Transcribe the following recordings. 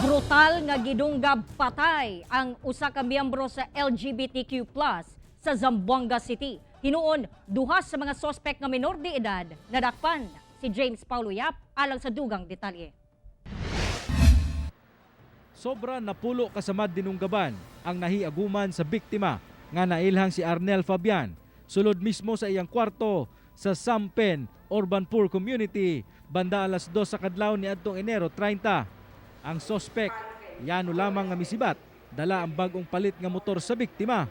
Brutal nga gidunggab patay ang usa ka miyembro sa LGBTQ+ sa Zamboanga City. Hinuon, duha sa mga sospek nga minor de edad nadakpan. Si James Paulo Yap alang sa dugang detalye. Sobra napulo kasamad dinunggaban ang nahiaguman sa biktima nga nailhang si Arnel Fabian sulod mismo sa iyang kwarto sa Sampen Urban Poor Community banda alas 2 sa kadlawon niadtong Enero 30. Ang sospek yano lamang nga misibat dala ang bag-ong palit nga motor sa biktima.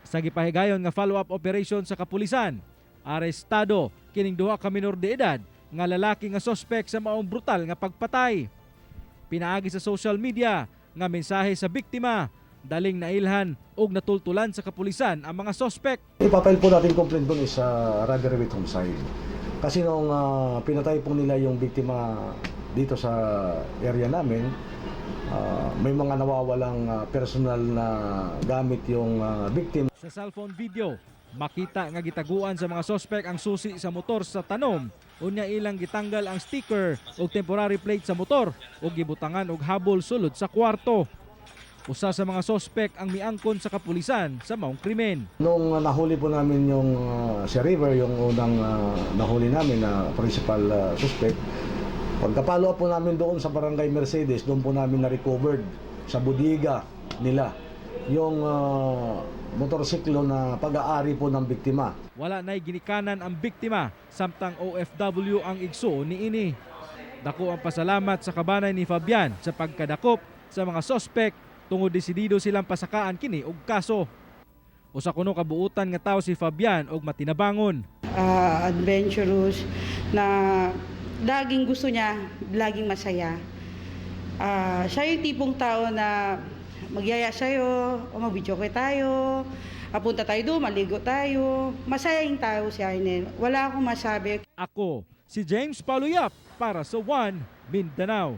Sa gipahigayon nga follow-up operation sa kapulisan, arestado kining duha ka minor de edad nga lalaki nga sospek sa maong brutal nga pagpatay. Pinaagi sa social media nga mensahe sa biktima, daling nailhan og natultulan sa kapulisan ang mga sospek. Ipa-file po natin complaint doon is robbery with homicide. Kasi nung pinatay po nila yung biktima dito sa area namin, may mga nawawalang personal na gamit yung victim. Sa cellphone video, makita nga gitaguan sa mga sospek ang susi sa motor sa tanom, unya ilang gitanggal ang sticker og temporary plate sa motor ug gibutangan og habol sulod sa kwarto. Usa sa mga sospek ang miangkon sa kapulisan sa maong krimen. Nung nahuli po namin yung si River, yung unang nahuli namin na principal suspect, pagka-follow up po namin doon sa Barangay Mercedes, doon po namin na-recovered sa bodega nila yung motorsiklo na pag-aari po ng biktima. Wala na'y ginikanan ang biktima samtang OFW ang igsuon niini. Dako ang pasalamat sa kabanay ni Fabian sa pagkadakop sa mga sospek tungod desidido silang pasakaan kini og kaso. Usa kuno kabuutan nga tawo si Fabian og matinabangon. Adventurous na laging gusto niya, laging masaya. Siya yung tipong tao na magyaya sa'yo, o mag-videoke tayo, punta tayo doon, maligo tayo. Masaya yung tao si Arnel. Wala akong masabi. Ako si James Paluyap para sa One Mindanao.